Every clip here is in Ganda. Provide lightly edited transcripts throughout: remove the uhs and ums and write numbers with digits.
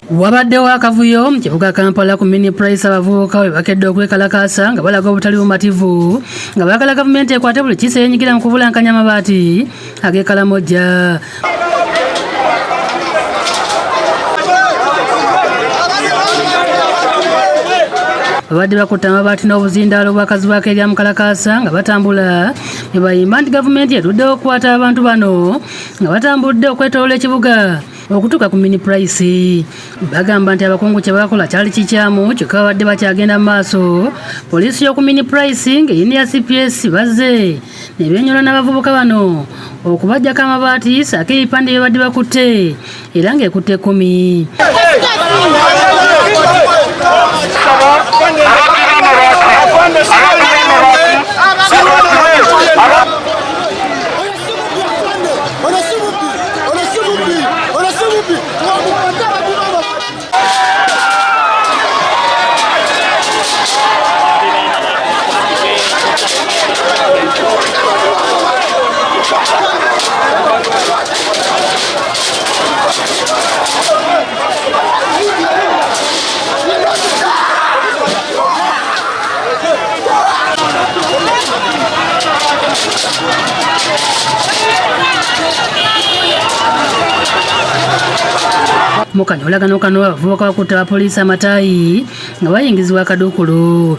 Wabaddewo akavuyo mu kibuga Kampala ku Mini Price, abavubuka bwe bakedde okwekalakaasa nga balaga obutali bumativu, nga baagala gavumenti ekwate buli kiisa yenyigira mu kubulankanya amabaati ag'e Kalamojja. Babadde bakutte amabaati n'obuzindaalo obwakazibwako erya mukalakaasa nga batambula ne bayimba nti gavumenti eruddewo okukwata abantu bano nga batambudde okwetoloola ekibuga okutuuka ku Mini Price. Bagamba nti abakungu kye bakola kyali kikyamu, kyokka babadde bakyagenda mu maaso, poliisi y'oku Mini Price ng'eyini ya CPS bazze ne beenyola n'abavubuka bano okubaggyako amabaati ssaako ebipande bye badde bakutte, era ng'ekutte 10. Mu kanyolagano kano abavubuka bakutte abapoliisi amataayi nga bayingizibwa akaduukulu.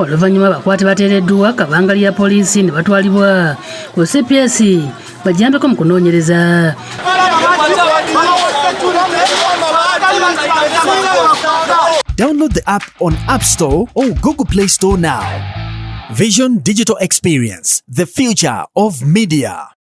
Oluvannyuma abakwate bateereddwa kabangali ya poliisi ne batwalibwa ku CPS bajjambeko mu kunoonyereza. Download the app on App Store or Google Play Store now. Vision Digital Experience, the future of media.